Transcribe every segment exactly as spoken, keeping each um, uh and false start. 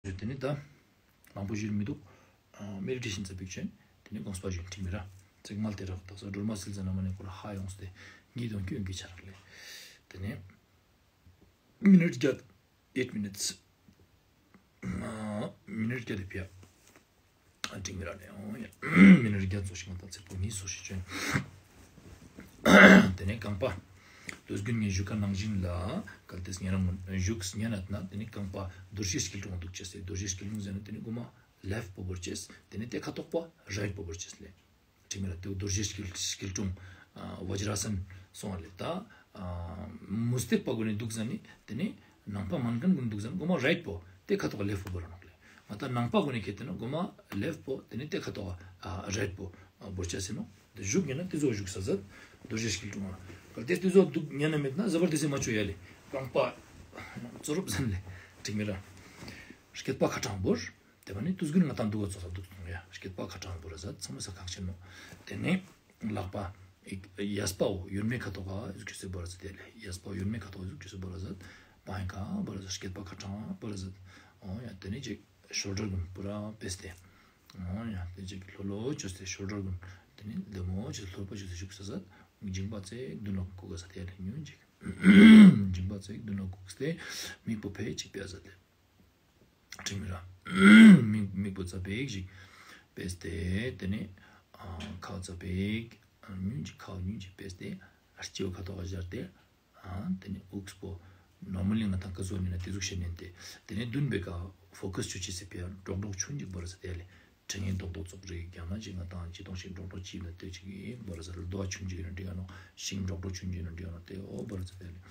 དེ་ནི་ད་མང་པོ་ཞིག་མི་འདུག་མེ་ཌི་ཊེ་ཤན་ཙམ་པིག་བྱོན། དེ་ནི་དགོངས་པ་བཞིན་འགྲིག་མི་ར། ཚིག་ངལ་དེ་རག་ད་ས་སྒྲོལ་མ་སིལ་ཟ་ན་མ་ནི་ཁོ་ར་ཧ་ཡོངས་ཏེ་ངེས་དོན་སྐྱོན་གྱི་ཆ་རག་ལས། དེ་ནི་མི་ནིཊ་བརྒྱད། eight minutes། མི་ནིཊ་བརྒྱད་དེ་ཕིའ། འགྲིག་མི་ར་ནས་འོང་ཡ། མི་ནིཊ་བརྒྱད་ཙམ་ཞིག་ང་དང་ཚེ་པོ་གཉིས་སོ་ཞིག་བྱོན། དེ་ནས་རྐང་པ། དུས་རྒྱུན་ངས་ཞུ་ཁ་ནང་བཞིན་ལ། གལ་ཏེ་ཉན་རང་ངོ་བཞུགས་ཉན་ན་དེ་ནས་རྐང་པ་རྡོ་རྗེ་སྐྱིལ་ཀྲུང་འདུག་ཅེས་ཏེ། རྡོ་རྗེ་སྐྱིལ་ཀྲུང་ཟེར་ན་དེ་ནས་མགོ་མ་ལེཕ་པོ་བོར་ཅེས། དེ་ནས་དེ་ཁ་ཐོག་པ་རའིཊ་པོ་བོར་ཅེས་ལས། དྲི་མེད་ལ་དེའུ་རྡོ་རྗེ་སྐྱིལ་སྐྱིལ་ཀྲུང་། ཨ་བ་ཇི་ར་སན་སོང་བ་ལས་ད། ཨ་མུ་སྟེགས་པ་ཀུན་ནས་འདུག་ཟ་ནི་དེ་ནི་ནང་པ་མན་ཁན་ཀུན་འདུག་ཟ་ནི་མགོ་མ་རའིཊ་པོ་དེ་ཁ་ཐོག་ལེཕ་པོ་བོར་ནོག་ལས། ང་ད་ནང་པ་ཀུན་ནས་ཁེ་དེ་ནི་མགོ་མ་ལེཕ་པོ་དེ་ནི་དེ་ཁ་ཐོག་ཨ་རའིཊ་པོ་བོར་ཆ་ཟེར་ནོ། དེ་བཞུགས་ཉན་ན་དེ་ཚོ་བཞུགས་ས་ཟད་རྡོ་རྗེ་སྐྱིལ་ཀྲུང་ལ། གལ་ཏེ་དེ་ཚོ་འདུག་ཉན་ན་མེད་ན་ཟ་བར་དེ་སེ་མ་ཆོ་ཡ་ལས། རྐང་པ་ཙོ་རུབ་ཟན་ལས་དྲི་མེད་ར། སྐེད་པ་ཁ་ཕྲང་བོར། དེ་བ་ནི་དུས་རྒྱུན་ང་དང་འདུག་ག་ཚོགས་ས་འདུག་སོང་ཡ། སྐེད་པ་ཁ་ཕྲང་བོར་ཟ་ཚང་མ་ས་ཁག་ཆེན་ནོ། དེ་ནས་ལག་པ་ཡས་པའོ་ཡོན་མེ་ཁ་ཐོག་ག་ཟུག་ཅུ་སེ་བོར་ཟ་དེ་ལས། ཡས་པའོ་ཡོན་མེ་ཁ་ཐོག་ཟུག་ཅུ་སེ་བོར་ཟ། པ་ཡན་ཁ་བོར་ཟ། སྐེད་པ་ཁ་ཕྲང་བོར་ཟ། འོ་ཡ། དེ་ནས་ཅིག་ཤོལ་ཌར་ཀུན་པུ་ར་པེས་ཏེ། འོ་ཡ། དེ་ཅིག་ལྷོ་ལྷོ་ཅོས་ཏེ་ཤོལ་ཌར་ཀུན་དེ་ནས་ལྡེ་མོ་ཅོས་ལྷོད་པ་ཅོས་ཏེ་བཞུགས་ས་ཟ། མཇིང་པ་ཙེག་མདུན་ལ་བཀུག་ག་ཟ་དེ་ལས་ཉུན་ཅིག་མཇིང་པ་ཙེག་མདུན་ལ་བཀུག་སྟེ་མིག་པོ་ཕེ་ཅིག་པེ་ཟ་དེ། དྲི་མི་ར། མིག་མིག་པོ་ཙ་པིག་ཞིག་པེས་ཏེ། དེ་ནས་ཨ་ཁའུ་ཙ་པིག་ཉུན་ཅིག་ཁའུ་ཉུན་ཅིག་པེས་ཏེ། ཨ་སྤྱི་བོ་ཁ་ཐོག་ག་སྦྱར་ཏེ། ཨ་དེ་ནས་དབུགས་པོ་ནོར་མལ་ལི་ང་དང་ཀ་ཟོ་ནི་ན་དེ་ཟུག་ཤེས་ནན་ཏེ། དེ་ནས་མདུན་པའི་ཀ་ཕོ་ཀས་ཆུ་ཆི་སི་ཕི་ཡ་འགྲོག་འགྲོག་ཆུན་ཅིག་བོར་ཟ་དེ་ལས། དྲི་ངན་རྡོག་རྡོག་ཙོག་རིགས་རྒྱང་ན་ཅིག་ང་དང་ཅི་གཏོང་ཞིག་འགྲོག་འགྲོག་ཅིག་ན་དེ་ཅིག་བོར་ཟ་ལ། རྡོ་བ་ཆུན་ཅིག་ན་འགྲིག་ཡ་ནོ། ཤིང་འགྲོག་འགྲོག་ཆུན་ཅིག་ན་འགྲིག་ཡ་ནོ། དེ་འོ་བོར་ཟ་དེ་ལས།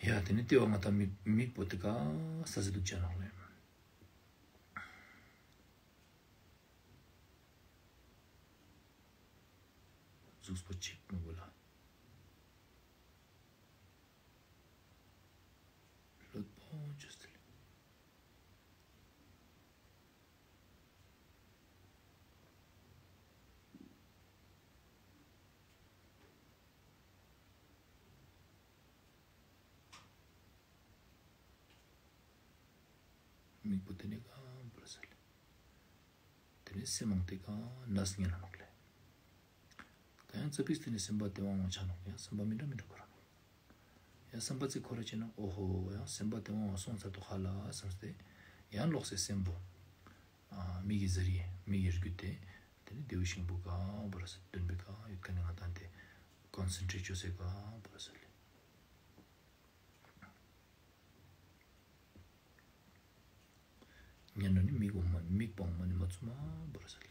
ཡ་དེ་ནི་ལྟེ་བ་ང་དང་མིག་མིག་པོ་དེ་ག་ས་ཟི་འདུག་ཅ་ནོག་ལེ། གཟུགས་པོ་གཅིག་མི་དགོས་ལ། ལྷོད་པོ་ཅོས་ཏེ་ལེ། མིག་པོ་དེ་ནས་གང་བོར་ཟ་ལེ། དེ་ནས་སེམས་མང་དེ་གང་ནས་ཉན་ལ་ནོག་ལེ། གང་ཡང་ཙ་པིག་དེ་ནས་སེམས་པ་དེ་དབང་བ་ཆ་ནོག་ཡང་སེམས་པ་མི་འདྲ་མི་འདྲ་ཁོ་ར་ནོག་ཡང་སེམས་པ་ཙིག་ཁོ་ར་ཅེ་ན་ཨོ་ཧོ་ཡང་སེམས་པ་དེ་དབང་བ་སོང་ཚར་དུ་ཧ་ལ་བསམ་སྟེ། ཡང་ལོག་སེ་སེམས་པོ། ཨ་མིག་གི་ཟེར་ཡེ་མིག་གི་རྒྱུད་དེ། དེ་ནས་ལྟེའུ་ཤིང་བུ་གང་བོར་ཟ། མདུན་པའི་གང་ཡོད་ཁན་ནི་ང་དང་དེ་ཀོན་སེན་ཊྲེཊ་ཅོས་སེ་གང་བོར་ཟ་ལེ། ཉན་ནོ་ནི་མིག་འོ་མ་མིག་པོ་འོ་མ་ནི་མ་བཙུམ་མ་བོར་ཟ་ལེ།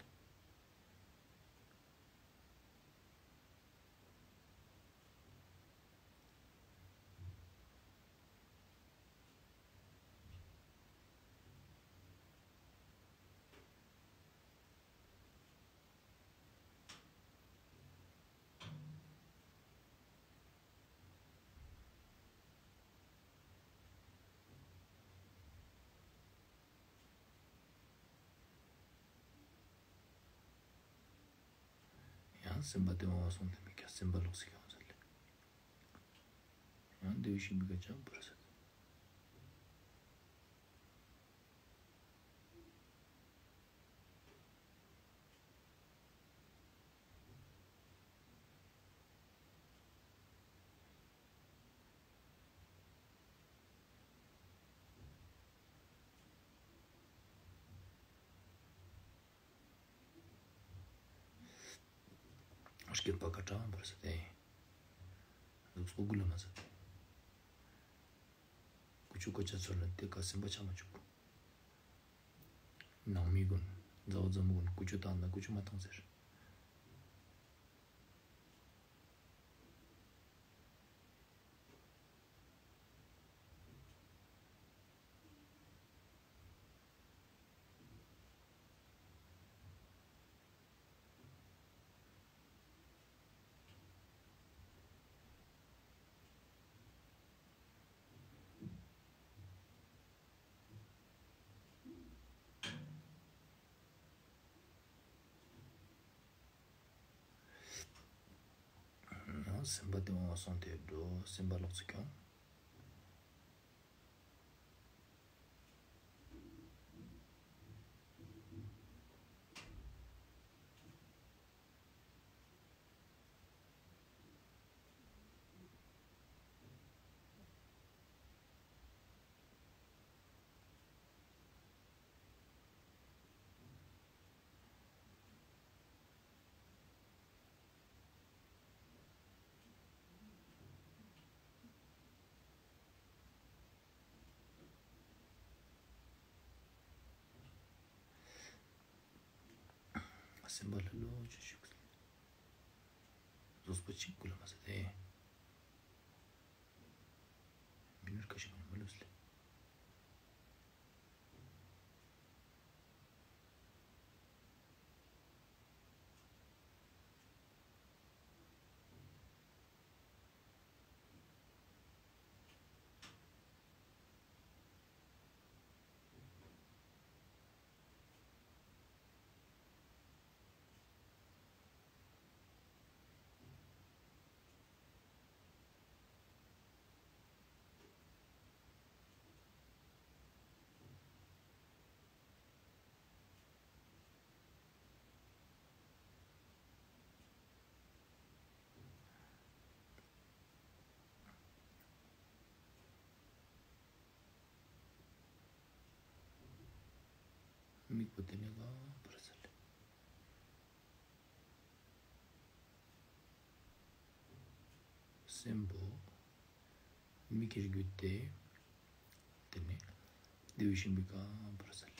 ཡང་སེམས་པ་དེ་དབང་བ་སོང་དེ་མི་ཁྱབ་སེམས་པ་ལོག་སེ་ཡོང་ཟེར་ལེ། ཡང་ལྟེའུ་ཤིང་བུ་ག་ཅང་བོར་ཟ། སྐེད་པ་ཁ་ཕྲང་བོར་ཟ་དེ། གཟུགས་པོ་འགུལ་ལ་མ་ཟ་དེ། ཀུ་ཅོ་ཀོ་ཅ་ཚོར་ན་དེ་ཀ་སེམས་པ་ཆགས་མ་བཅུག་ནང་མི་ཀུན་མཛའ་བོ་མཛའ་མོ་ཀུན་ཀུ་ཅོ་བཏང་ན་ཀུ་ཅོ་མ་བཏང་ཟེར། ཡང་སེམས་པ་དེ་འོང་བ་སོང་དེ་འགྲོ་སེམས་པ་ལོག་ཚུགས་ཀྱང་། སེམས་པ་ལྷོད་ལྷོད་བྱས་བཞུགས། རྫོགས་པ་གཅིག་ཀུན་ལ་མ་ཟད་དེ། མི་ནུར་ཁ་ཤས་མ་ལུས་ལེ། དམིགས་པ་དེ་ནས་གང་བར་གསལ། སེམས་པོ་མིག་གིས་བརྒྱུད་དེ། དེ་ནས་བདེ་བའི་ཤིང་པོས་གང་བར་གསལ།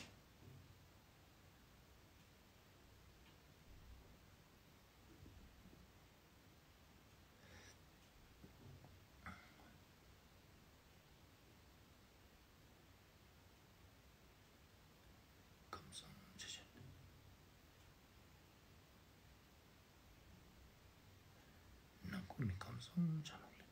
ཁམས་གསུམ་ཇི་བཞིན་ནང་ཁུག་ནས་ཁམས་གསུམ་ཆ་ནོག་ལེ།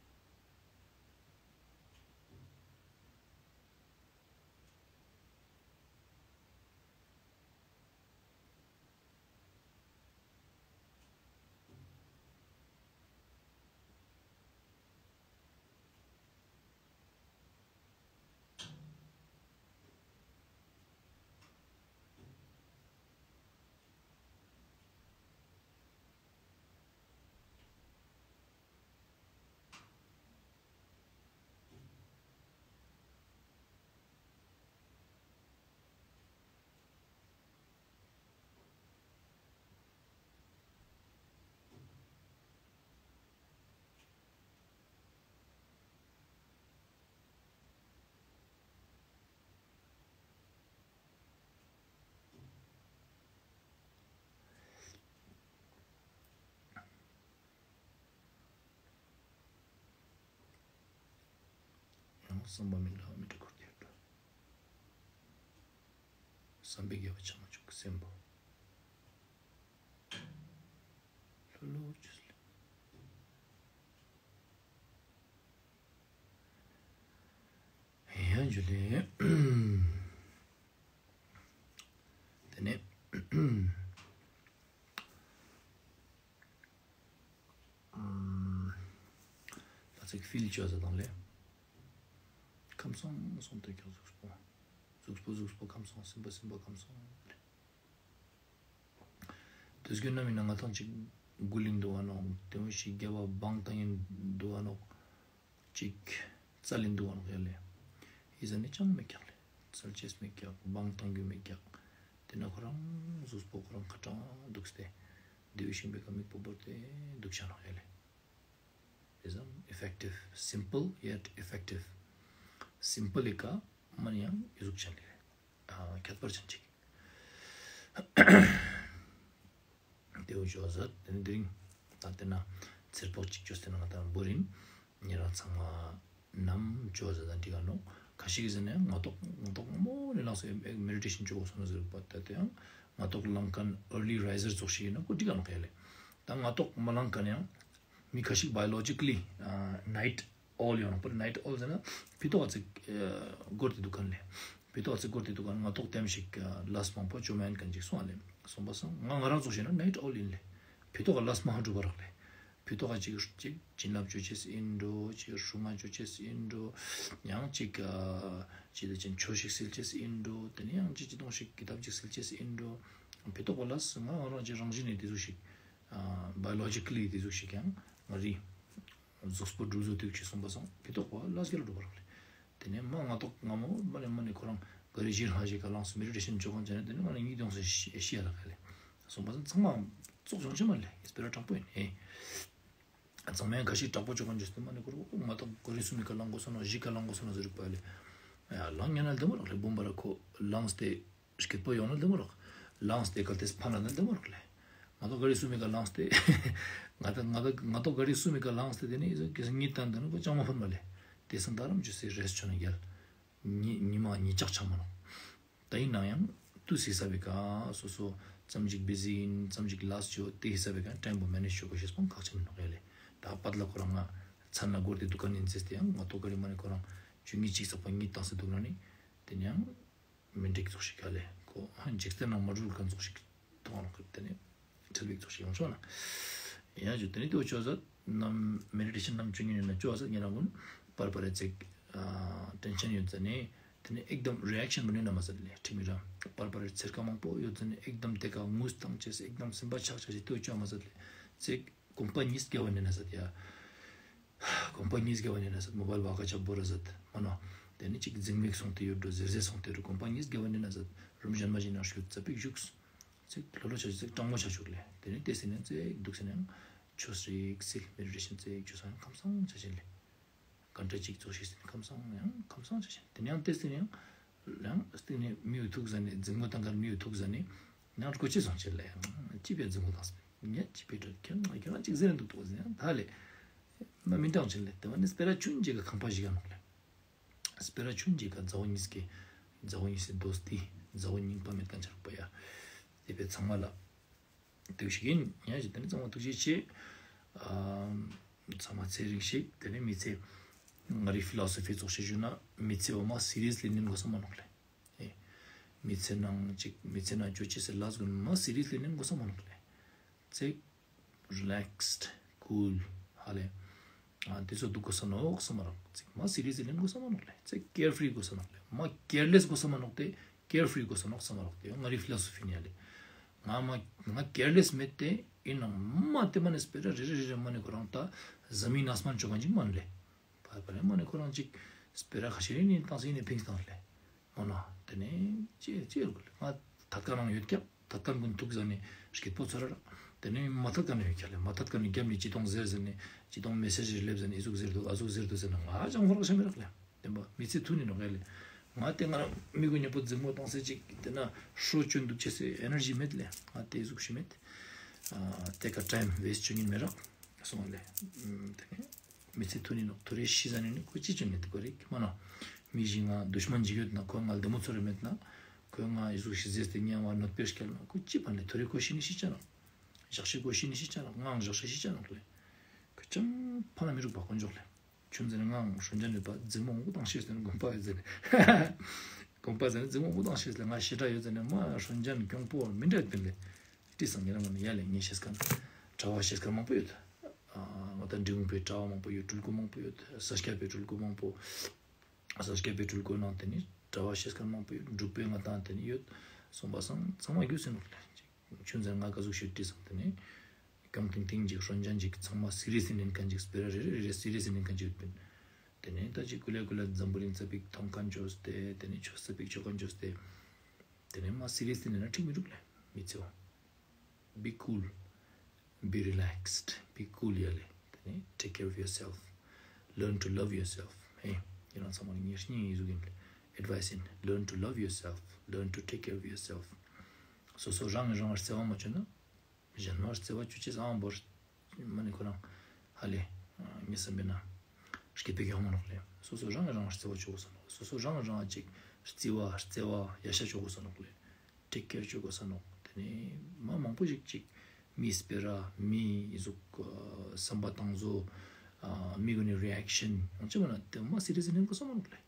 ཡང་བསམ་པ་མི་འདྲ་བ་མི་འདྲ་འཁོར་གྱི་འགྲོ། བསམ་པའི་རྒྱལ་བ་ཆགས་མ་བཅུག་གི་སེམས་པོ། ལྷོད་ལྷོད་བྱས་ལེ། ཡང་འཇུ་ལེ། དེ་ནས། ཨམ། ད་ཚིག་ཕིལ་བྱས་ཟེར་དང་ལེ། ཁམས་གསུམ་གསུམ་དུ་ཀྱང་གཟུགས་པོ། གཟུགས་པོ་གཟུགས་པོ་ཁམས་གསུམ། སེམས་པ་སེམས་པ་ཁམས་གསུམ་ལེ། དུས་རྒྱུན་ནམ་ཡིན་ན་ང་ཐང་ཅིག་སྒུལ་ཡིན་འདུག་བ་ནོག་དེ་མོ་ཞིག་རྒྱབ་བ་བང་བཏང་ཡིན་འདུག་བ་ནོག་ཅིག་རྩལ་ཡིན་འདུག་བ་ནོག་ཡ་ལེ། ཡི་ཟ་ནི་ཅང་མེད་ཀྱག་ལེ། རྩལ་ཅེས་མེད་ཀྱག་བང་བཏང་རྒྱུ་མེད་ཀྱག་དེ་ན་ཁོ་རང་གཟུགས་པོ་ཁོ་རང་ཁ་གྲང་འདུག་སྟེ། བདེ་བའི་ཤིང་པོའི་ཀ་མིག་པོ་བོར་ཏེ་འདུག་ཤག་ནོག་ཡ་ལེ། Is effective, simple yet effective. སིམ་པལ་ཡི་ཀ་མ་ནི་ཡང་ཡི་གཟུགས་ཅན་ལེ། ཨ། ཁྱད་པར་ཅན་ཅིག་དེའུ་ཇོ་ཟ་དེ་ནི་དེ་རིང་ད་དེ་ན་ཚེར་པགས་གཅིག་ཅོས་ཏེ་ན་ང་ད་འབུར་ཡིན། ཉེ་རང་ཚང་མ་ནམ་ཇོ་ཟ་དང་འགྲིག་ག་ནོག་ཁ་ཤས་ཀྱིས་ཟེར་ན་ངོ་ཐོག་ངོ་ཐོག་མོ་ནས་ལངས་སོ་མེ་ཌི་ཊེ་ཤན་ཅོ་གོ་སོང་ན་ཟེར་བ་ད་དེ་ཡང་ངོ་ཐོག་ལངས་མཁན་early riser ཙོགས་ཤིག་ཡིན་ན་ཁོ་འགྲིག་ག་ནོག་ཡ་ལེ། ད་ངོ་ཐོག་མ་ལངས་མཁན་ཡང་མི་ཁ་ཤས་biologically night owl ཡོང་ནོག་པ། night owl ཟེར་ན་ཕི་ཏོག་ག་ཚིག་སྒོར་ཏེ་འདུག་མཁན་ལེ། ཕི་ཏོག་ག་ཚིག་སྒོར་ཏེ་འདུག་མཁན། ངོ་ཐོག་ལྟད་མོ་ཞིག་ལས་མང་པོ་ཅོ་མེད་མཁན་ཅིག་སོང་བ་ལེ། སོང་པ་སང་ང་ང་རང་ཚོ་བཤད་ན་night owl ཡིན་ལེ། ཕི་ཏོག་ག་ལས་མང་འགྲོ་བ་རག་ལེ། ཕི་ཏོག་ག་ཅིག་ཅིག་བྱིན་རླབས་ཅོ་ཅེས་ཡིན་འགྲོ། ཅིག་སྲུང་མ་ཅོ་ཅེས་ཡིན་འགྲོ། ཡང་ཅིག་ཅི་ལ་ཅན་ཆོས་ཤིག་སིལ་ཅེས་ཡིན་འགྲོ། དེ་ནས་ཡང་ཅིག་ཅི་དོང་ཞིག་གི་ཐབས་ཅིག་སིལ་ཅེས་ཡིན་འགྲོ། ཕི་ཏོག་ག་ལས་ང་ང་རང་ཅིག་རང་བཞིན་ནས་དེ་ཟུག་ཞིག biologically དེ་ཟུག་ཞིག་ཡང་ང་རི་གཟུགས་པོ་འགྲུལ་བཟོ་དུས་ཅིག་སོང་པ་སང་ཕི་ཏོག་ག་ལས་སྐྱེ་ལ་འགྲོ་བ་རག་ལེ། དེ་ནས་མ་ངོ་ཐོག་སྔ་མོ་མ་ནས་མ་ནས་ཁོ་རང་ག་རེ་ཞིག་ཧ་ཞིག་ག་ལངས་སོ་མེ་ཌི་ཊེ་ཤན་ཅོ་གང་བྱས་ན་དེ་ནས་མ་ནས་གཉིད་ཡོང་སོ་ཤི་ཤི་ཡ་ལ་ག་ལེ། སོང་པ་སང་ཚང་མ་ཙོག་བྱུང་ཆེ་མ་ལེ། ཡིས་སྤེ་ར་དྲང་པོ་ཡིན་ཧེ། ཚང་མས་ཁ་ཤས་དྲག་པོ་ཅོ་གང་བྱས་ཏེ་མ་ནས་ཁོ་རང་ངོ་ཐོག་ག་རེ་སུ་མི་ག་ལངས་གོ་སོང་ན་བཞི་ག་ལངས་གོ་སོང་ན་ཟེར་རིག་པ་ལེ། ཡ་ལངས་ཉན་ན་ལྡེ་མོ་རག་ལེ། བུམ་པ་ར་ཁོ་ལངས་ཏེ། སྐྱིད་པོ་ཡོང་ན་ལྡེ་མོ་རག་ལངས་ཏེ་གལ་ཏེ་ཕན་ན་ལྡེ་མོ་རག་ལེ། ང་ཏོག་ག་རི་སུ་མི་ག་ལངས་ཏེ། ང་ཏོག་ང་ཏོག་ང་ཏོག་ག་རི་སུ་མི་ག་ལངས་ཏེ་དེ་ནི་ཨི་ཟོ་གེ་སར་གཉིད་བཏང་དེ་ནི་ཁོ་ཅང་མ་ཕན་པ་ལས། དེ་སང་ད་རམ་ཅུ་སི་རེས་ཆོ་ན་རྒྱལ། ཉི་ཉི་མ་ཉི་ལྕགས་ཆ་མ་ནོ། ད་ཡིན་ན་ཡང་དུས་ཟིག་ས་བའི་ཀ་སོ་སོ་ཙམ་ཅིག་བི་ཟི་ཡིན་ཙམ་ཅིག་ལ་སི་ཅོ་དེ་ཟིག་ས་བའི་ཀ་ཊེམ་པོ་མེ་ནེ་ཇི་ཆོ་གོ་ཤེས་སྤང་ཁག་ཆེན་ནོ་རེད་ལེ། ད་པད་ལ་ཁོ་རང་ང་ཚན་ན་སྒོར་དེ་འདུག་ག་ནི་འཛེས་ཏེ་ཡང་ང་ཏོག་ག་རི་མ་ནི་ཁོ་རང་ཆུ་ངི་ཅིག་ས་པ་ངི་བཏང་ས་འདུག་ན་ནི་དེ་ནི་ཡང་། མི་འགྲིག་ཚོགས་ཤིག་ག་ལས་ཁོ་འཇིག་རྟེན་ནང་མ་འགྲུལ་མཁན་ཚོགས་ཤིག་མཐོང་རོགས་ཁུར་དེ་ནས་ཁྲེལ་བིག་ཚོགས་ཤིག་ཡོང་ཆོག་ན། ཡང་ཞུ་དེ་ནས་དེ་བ་ཆོས་ཟད་ནམ་མེ་ཌི་ཊེ་ཤན་ནམ་བཅུ་ཉིན་ཡོད་ན་ཆོས་ཟད་ཉེ་རང་ཀུན་པར་པར་རེ་ཚེག་ཊེན་ཤན་ཡོད་ཟད་ནས་དེ་ནས་ཨེག་དམ་རི་ཨེག་ཤན་མི་ནུས་ན་མ་ཟད་ལས་ཁྲིམས་ར་པར་པར་རེ་ཚེར་ཀ་མང་པོ་ཡོད་ཟད་ནས་ཨེག་དམ་དེ་ཀ་ངུས་བཏང་ཆེས་ཨེག་དམ་སེམས་པ་ཆག་ཆག་ཞིག་དེ་བ་ཆོས་མ་ཟད་ལས་ཚེག་གོམ་པ་གཉིས་བརྒལ་བ་ནས་ན་ཟད་ཡ། གོམ་པ་གཉིས་བརྒལ་བ་ནས་ན་ཟད་མོ་བལ་བ་ཀ་ཆ་བོ་ར་ཟད་མ་ནོ། དེ་ནི་ཅིག་འཛིང་མིག་སོང་སྟེ་ཡོད་འགྲོ་ཟེར་ཟེར་སོང་སྟེ་རུ་གོམ་པ་གཉིས་བརྒལ་བ་ནས་ན་ཟད་རུམ་གཞན་མ་ཞིག་ན་ཤུ་ཙ་པིག་བཞུགས། ཚིག་ལོ་ལོ་ཆ་ཆུ་ཚིག་སྤྲང་མོ་ཆ་ཆུག་ལེ། དེ་ནི་ཏེ་སི་ནས་ཚེག་འདུག་སི་ནས་ཆོས་རིག་སིལ་མེ་ཌི་ཊེ་ཤན་ཚེག་ཆོས་སང་ཁམས་སང་ཆ་ཆེན་ལེ། ག་འདྲ་ཅིག་ཚོགས་ཤིག་སི་ནས་ཁམས་སང་ཡང་ཁམས་སང་ཆ་ཆེན་དེ་ནི་ཡང་ཏེ་སི་ནས་ཡང་སྟེང་ནས་མིའུ་ཐུག་ཟ་ནས་འཛིང་མོ་དང་གར་མིའུ་ཐུག་ཟ་ནས་ནང་སྐོ་ཅི་སོང་ཆེན་ལེ། ཅི་པའི་འཛིང་མོ་དང་སི་ཉ་ཅི་པའི་འགྲོ་ཁྱེད་ང་ཁྱེད་རང་ཅིག་ཟེར་འདུག་ཏོ་ཟེར་ཡང་ད་ལེ། མ་མི་འདྲ་ཆེན་ལེ་དེ་བ་ནི་སྤེ་ར་ཆུན་ཅིག་གི་ཁང་པ་ཞིག་ག་ནོག་ལེ། སྤེ་ར་ཆུན་ཅིག་ག་མཛའ་བོ་གཉིས་ཀྱི་མཛའ་བོ་གཉིས་སི་དོ་སྟི་མཛའ་བོ་རྙིང་པ་མེད་མཁན་ཆ་རུག་པ་ཡ། དེ་པའི་ཚང་མ་ལ་དེ་ཞིག་ཡིན་ཡ་ཞིག་དེ་ནི་ཚང་མ་ཐུགས་རྗེ་ཆེ། ཨ་ཚང་མ་ཚེ་རིང་ཞིག་དེ་ནི་མི་ཚེ་ང་རི་ཕི་ལོ་སོ་ཕི་ཚོགས་ཤིག་ཞུ་ན་མི་ཚེ་འོ་མ་སི་རི་ཡས་ལི་ནིན་དགོས་ས་མ་ནོག་ལེ། ཨེ། མི་ཚེ་ནང་ཅིག་མི་ཚེ་ནང་ཅོ་ཅེ་སི་ལ་སྒོ་མ་སི་རི་ཡས་ལི་ནིན་དགོས་ས་མ་ནོག་ལེ། ཚེ་རི་ལེག་སི་ཌི་ཀུལ་ཧ་ལེ། ཨ་དེ་ཚོ་འདུག་དགོས་ས་ནོག་ས་མ་རག་ཚིག་མ་སི་རི་ཡས་ལི་ནིན་དགོས་ས་མ་ནོག་ལེ། ཚེ་ཀེར་ཕི་རི་དགོས་ས་མ་ནོག་ལེ། མ་ཀེར་ལེ་སི་དགོས་ས་མ་ནོག་དེ་ཀེར་ཕི་རི་དགོས་ས་ནོག་ས་མ་རག་དེ་ང་རི་ཕི་ལོ་སོ་ཕི་ནི་ཡ་ལེ། ང་མ་ང་ཀེར་ལེ་སི་མེད་དེ་ཡིན་ནང་མ་དེ་མ་ནི་སྤེ་ར་རེ་རེ་རེ་རེ་མ་ནི་ཁོ་རང་ད་ཟ་མི་ན་སྨན་ཆོ་ག་ཅིག་མ་ནི་ལེ། ཕར་ཕར་ལ་མ་ནི་ཁོ་རང་ཅིག་སྤེ་ར་ཁ་ཤས་རེ་ནི་བཏང་སི་ནི་ཕིང་བཏང་ལེ། མ་ནོ་དེ་ནས་ཅི་ཅི་ཡོད་གི་ལེ། ང་ཐད་ཀ་རང་ཡོད་ཀྱང་ཐད་ཀ་ཀུན་ཐུག་ཟ་ནི་སྐད་པོ་ཚོ་ར་ར། དེ་ནས་མ་ཐད་ཀ་ནི་ཡོད་ཀྱང་ལེ། མ་ཐད་ཀ་ནི་རྒྱབ་ནི་ཅི་གཏོང་ཟེར་ཟེར་ནི་ཅི་གཏོང་མེ་སེ་ཇི་རེ་སླེབས་ཟེར་ནི་ཨི་ཟུག་ཟེར་འདུག་ཨ་ཟུག་ཟེར་འདུག་ཟེར་ན་ང་ཅང་ཧོར་ཤ་མི་རག་ལེ། བདེན་པ་མི་ཚེ་ཐུག་ནི་ནོ་ག་ལེ། ང་དེ་ང་རང་མི་གུ་ཉེ་པོ་འཛིང་མོ་བཏང་སེ་ཅིག་དེ་ན་ཧྲོ་བཅོན་འདུག་ཅེས་སེ་ཨེ་ནར་ཇི་མེད་ལེ། ང་དེ་ཟུག་ཤི་མེད། ཨ་དེ་ཀ་ཊའིམ་ཝེ་སི་ཊི་བཅོ་ཉིན་མེད་རག་སོང་ལེ། ཨམ་དེ་ནས་མི་ཚེ་ཐུག་ནི་ནོ་ཐོ་རེ་ཤི་ཟ་ནི་ནི་ཁོ་ཅི་བཅོན་ནི་དེ་ཁོ་རེ་མ་ན། མི་ཞིག་ང་དུཤ་མན་ཅིག་ཡོད་ན་ཁོ་ང་ལྡེ་མོ་ཚོ་རེ་མེད་ན་ཁོ་ང་ཨི་ཟུག་ཤི་ཟེར་ཏེ་ཉལ་བ་ནོད་པེ་སྐྱལ་ན་ཁོ་ཅི་པ་ནི་ཐོ་རེ་ཁོ་ཤི་ནི་ཤི་ཅ་ནོ། ཞག་ཤི་ཁོ་ཤི་ནི་ཤི་ཅ་ནོ་ངའང་ཞག་ཤི་ཤི་ཅ་ནོ་ལེ། ཁོ་ཅང་ཕ་ན་མི་རུག་པ་དཀོན་མཆོག་ལེ། ཆུང་ཙེ་ནས་ངའང་སྲོལ་རྒྱུན་ཡོད་པ་འཛིང་མོ་འུ་དང་ཤེས་ཟེར་ནས་དགོངས་པ་ཡོད་ཟེར་ནས། དགོངས་པ་ཟེར་ནས་འཛིང་མོ་འུ་དང་ཤེས་ཟེར་ང་ཞེ་དྲག་ཡོད་ཟེར་ནས་མ་སྲོལ་རྒྱུན་གྱོང་པོ་མི་འདྲ་ཡོད་པིན་ལེ། བྲིས་སང་ཉེ་རང་ངོ་ནས་ཡ་ལེ་ངས་ཤེས་མཁན། གྲྭ་བ་ཤེས་མཁན་མང་པོ་ཡོད། ཨ་ང་ད་འབྲི་གུང་པའི་གྲྭ་བ་མང་པོ་ཡོད། སྤྲུལ་སྐུ་མང་པོ་ཡོད། ས་སྐྱ་པའི་སྤྲུལ་སྐུ་མང་པོ། ས་སྐྱ་པའི་སྤྲུལ་སྐུ་ནང་དེ་ནི་གྲྭ་བ་ཤེས་མཁན་མང་པོ་ཡོད། འབྲུག་པའི་ང་དང་དེ་ནི་ཡོད། སོང་པ་སང་ཚང་མ་རྒྱུས་ཟིན་ནོག་ལེ། ཆུང་ཙེ་ང་ག་ཟུག་ཤོད་དྲིས་སམ་དེ་ནས། གང་ཐིང་ཐིང་ཅིག་སྲོལ་རྒྱུན་ཅིག་ཚང་མ་སི་རི་ཡས་ལེན་མཁན་ཅིག་སྤེ་ར་རེ་རེ་རེ་རེ་སི་རི་ཡས་ལེན་མཁན་ཅིག་ཡོད་པིན། དེ་ནས་ད་ཅིག་ཀུ་ལེ་ཀུ་ལེ་འཛམ་བུ་གླིང་ཙ་པིག་མཐོང་མཁན་ཅོས་ཏེ་དེ་ནས་ཆོས་ཙ་པིག་ཆོ་མཁན་ཅོས་ཏེ། དེ་ནས་མ་སི་རི་ཡས་ལེན་ན་འགྲིག་མི་འདུག་ལེ་མི་ཚེ་བ། Be cool. Be relaxed. Be cool ཡ་ལེ། དེ་ནས་take care of yourself. Learn to love yourself. ཧེ། ཡིན་རང་ཚང་མ་ལ་ངས་སྙིང་ཡི་ཟུག་ཡིན་ལེ། Advice ཡིན། Learn to love yourself. Learn to take care of yourself. སོ་སོ་རང་གིས་རང་ལ་བརྩེ་བ་མ་བྱུང་ན། གཞན་མར་བརྩེ་བ་བཅུ་ཆེ་ཨང་བོར། མ་ནི་ཁོ་རང་། ཧ་ལེ། ངས་བསམ་པས་ན། སྐྱིད་པའི་གྱོང་མ་ནོག་ལེ། སོ་སོ་རང་རང་བརྩེ་བ་བཅུ་དགོས་ས་ནོག་སོ་སོ་རང་རང་ཅིག་བརྩེ་བ་བརྩེ་བ་ཡ་ཤ་བཅུ་དགོས་ས་ནོག་ལེ། ཊེག་ཀེར་བཅུ་དགོས་ས་ནོག་དེ་ནས་མ་མང་པོ་ཞིག་ཅིག་མི་སྤེ་ར་མི་ཟུག་བསམ་པ་བཏང་བཟོ། མི་གུན་ནི་རི་ཨེག་ཤན་ཡང་ཅི་མ་ན་དེ་མ་སི་རི་ཡས་ནས་དགོས་ས་མ་ནོག་ལེ།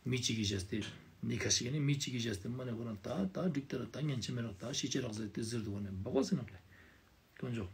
མི་གཅིག་གིས་བྱས་ཏེ། ནི་ཁ་ཤས་ནི་མི་གཅིག་གིས་བྱས་ཏེ་མ་ནས་ཁོ་རང་ད་ད་འགྲིག་ཏེ་ར་ད་ཉན་ཆེ་མེད་ར་ད་ཤི་ཆེ་རག་ཟེར་ཏེ་ཟེར་འདུག་བ་ནས་འབག་བ་ཟེར་ནོག་ལེ། དཀོན་མཆོག